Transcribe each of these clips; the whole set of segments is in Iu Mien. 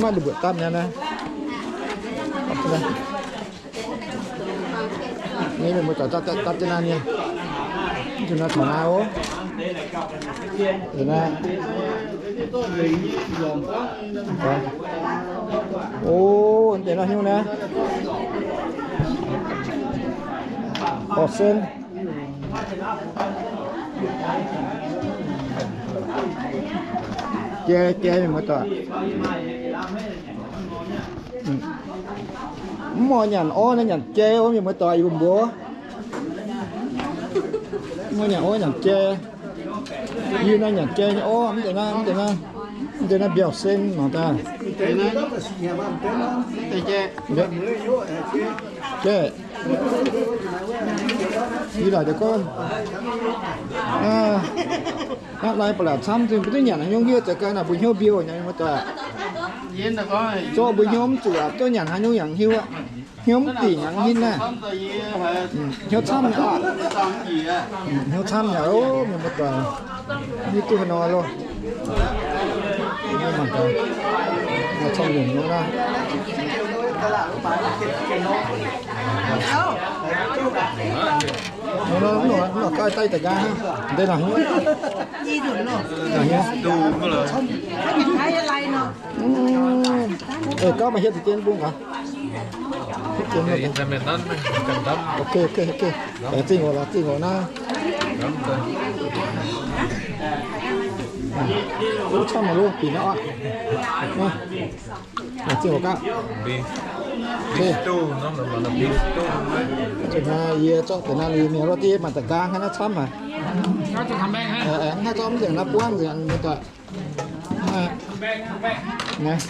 Maiv mbuoqc dapv nyei naaiv. Ni mienh muoz-doic dapv jienv naaiv nyei. Mv zuqc naaiv taux naaiv oc. Naaiv. O, deix nor hnyouv naaiv. Orv sen. Jai, jai mienh muoz-doic. Mv oix nyanc orv naaiv nyanc jai oc mienh muoz-doic, yie mbuo mbuox. Mv oix nyanc orv nyanc jai. Yie naaiv nyanc jai nyei orv, mv deix naaiv, mv deix naaiv, mv deix naaiv mbiauz sen nor daaih. Jai. Yie laaix deix gorngv, hnangv naaiv ba'laqc camv zingh mbuo duqv nyanc haaix nyungc hnyouv zoux gau naaic mbuo hnyouv mbiouh nyei mienh muoz-doic. Zorqv mbuo hnyouv mv zuqc aqv, duqv nyanc haaix nyungc yaac hnyouv aqv. Hnyouv mv dingc aqv, hnyouv naaiv. Hnyouv camv nyei oc. Hnyouv camv nyei oc, mienh muoz-doic. Mv duqv haaix nor loh. Camv nyungc naaiv. Nor, nor, nor, nor, daaih nqaang hnangv. Deix nor hnyouv. Ih, gauv maaih hietv deix jienv bung gaax. Ok, ok, ok. Zingh oc lorz, zingh oc naaiv. Camv maiv loh, bieqc naaiv oc. Zingh oc gaav. Yie zorqv deix naaiv liuz mingh lorz deix maaih da'nqaang hnangv naaiv camv haic. Naaiv zorqv mv nzengc naaiv buangv nzengc mienh doic. Naaiv,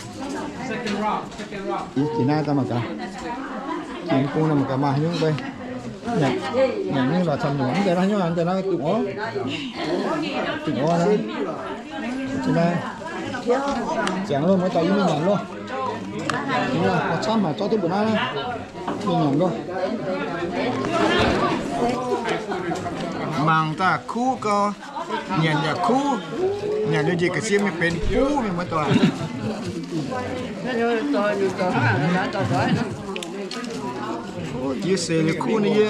jiex naaiv daaih mangc gaax. Jiex bung naaiv mangc gaax maaih haaix nyungc bei. Nyanc, nyanc nyungc lorz camv nyungc. Mv deix naaiv nyungc, mv deix naaiv dungz orv. Dungz orv naaiv. Jiex naaiv. Ziangx loh, muoz-doic yie mingh nyanc loh. Lorz camv haic, zorqv duqv mbuoqc naaiv naaiv. Mingh nyanc loh. Mangc daaih kuv gau. Nyanc yaac kuv. Nyanc liuz njiec ga'sie mingh benx kuv mingh, muoz-doic. Yie seix liuz kuv naaiv, yie,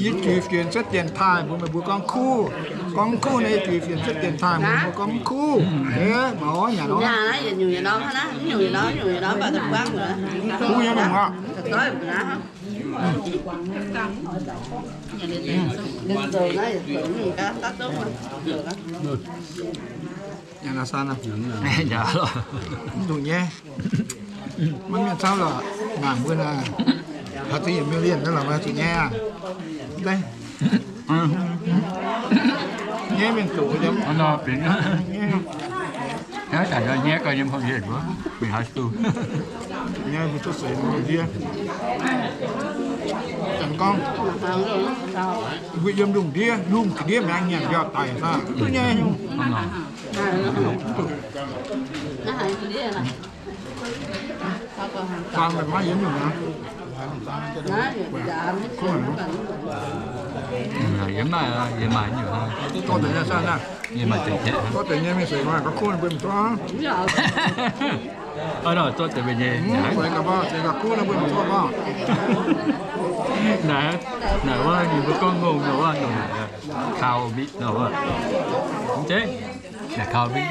yie juix fienx cuotv dienx taaih mbuox meih mbuo gorngv kuv. Gorngv kuv naaiv, yie juix fienx cuotv dienx taaih mbuox meih mbuo gorngv kuv. Mv kuv nyei mingh oc. Nyanc naaiv san aqv. Mv duqv nyaiv. Maiv mienh camv lorqc, mangc mbuo naaiv, haaix zingh yietc million naaiv lorqc, maiv zuqc nyaiv aqv. Deix. Nyaiv mienh zoqc yiem. Nyaiv gau yiem haaix duqv. Nyaiv mbuo cuotv seix ndiev. Janx gorngv, mbuo yiem lungh ndiev, lungh ga'ndiev mi'aqv, nyanc mbiauh daic daaih duqv nyaiv nyungc. Yiem maaih, yiem maaih nyungc. Gorngv deix nyei san naaiv. Yiem maaih deix nyei. Gorngv deix nyei mingh seix maaih ga'kuv mbuo mv zorqv. Aa, nor zorqv deix mbuo nyei. Naaiv, naaiv wuov ninh mbuo gorngv ngongh nor wuov, nor naaic, cow meat nor wuov. Mv zeiz, naaic cow meat.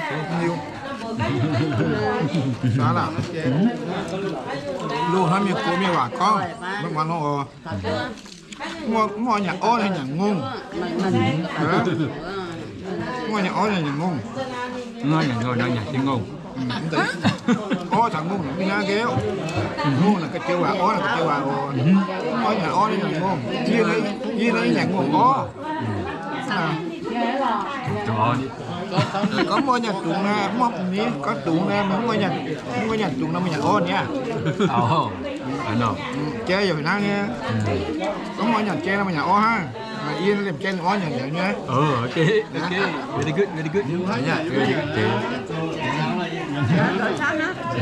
Loz-hnoi mienh gox mienh waac gorngv, mv baac nor oc. Mv oix nyanc orv nor nyanc ngongh. Mv oix nyanc orv nor nyanc ngongh. Orv caux ngongh mv hnangv nqemh. Ngongh naaic ga'jiex waac, orv naaic ga'jiex waac oc. Mv oix nyanc orv nor nyanc ngongh. Yie naaiv nyanc ngongh orv. Gorngv mv oix nyanc dungz naaiv, mv, gorngv dungz naaiv, mv oix nyanc, mv oix nyanc dungz naaiv, mv nyanc orv niaa. Jai yaac hnangv nyei. Gorngv mv oix nyanc jai nor, mv nyanc orv hnangv. Yie liemh jai orv nyanc liuz nyei.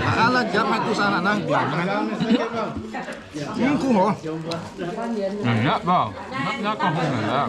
Aa, la'japv maiv duqv san naaiv mbiaauc naaiv. Mv kuv hoc. Hnangv naaiv gorngv hungh naaic aqv.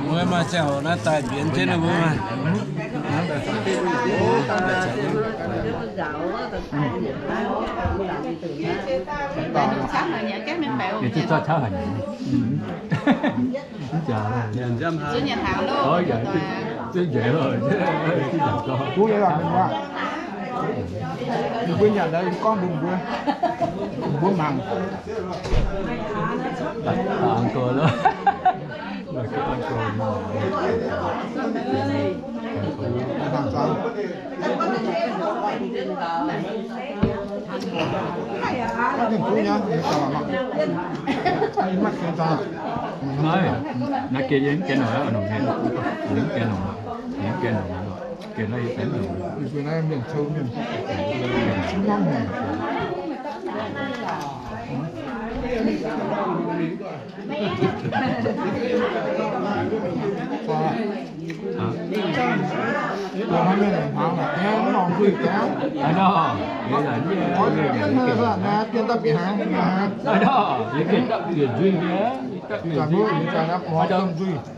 Mbuo maaih ziangh hoc naaiv daaih mbienx jienv ninh mbuo maah. Ninh mbuo nyanc daaih gorngv mbuox mbuo, mbuo mangc. Naaiv geh yie mv gaengh nongc aqv, nongc haaix, yie mv gaengh nongc, yie mv gaengh nongc, geh naaiv yie gaengh nongc.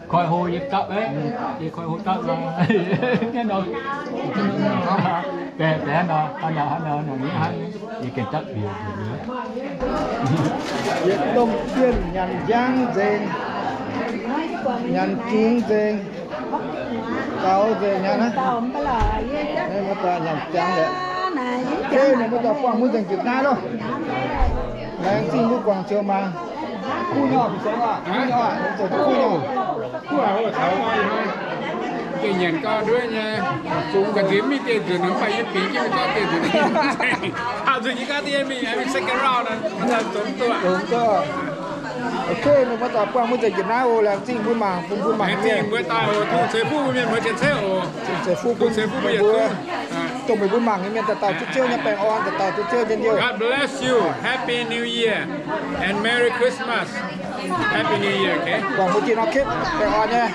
Koi hlo yie gapv, yie koi hlo gapv, baeqc, baeqc nor, yie gengh dapv bieqc. Yietc domh mienh nyanc njang nzengc, nyanc zungx nzengc, gaux nzengc nyanc aqv. Maiv daaih nyanc jangx liuz, ninh mbuo daaih buangh mbuo nzengc jiex naaiv loh. Laengz zingh mbuo guangc ziouc mangc. Kuv nyei, kuv nyei, zoux kuv nyei. Gengh nyanc gau nduov nyei. Ga'nziex mingh dieh nzunc mv baac yie bingx jienv mingh gorngv dieh nzunc. Taux nzunc yie gaav dieh mingh, mingh second round nor, mv daaih zoux duqv. Okay, ninh mbuo daaih buangh mbuo nzengc jiex naaiv oc. Laengz zingh mbuo mangc, bun mbuo mangc nyei mienh. Laengz zingh mbuo daaih oc. Tong ceix fuqv mbuo mienh muoz cien ceiv oc. Tong ceix fuqv bun mbuo mangc nyei mienh daaih dauh ziouv nyei baengh orn, daaih dauh ziouv nyei liouh. God bless you. Happy New Year and Merry Christmas. Happy New Year, okay? Guangc mbuo jiex nor kipv baengh orn nyei.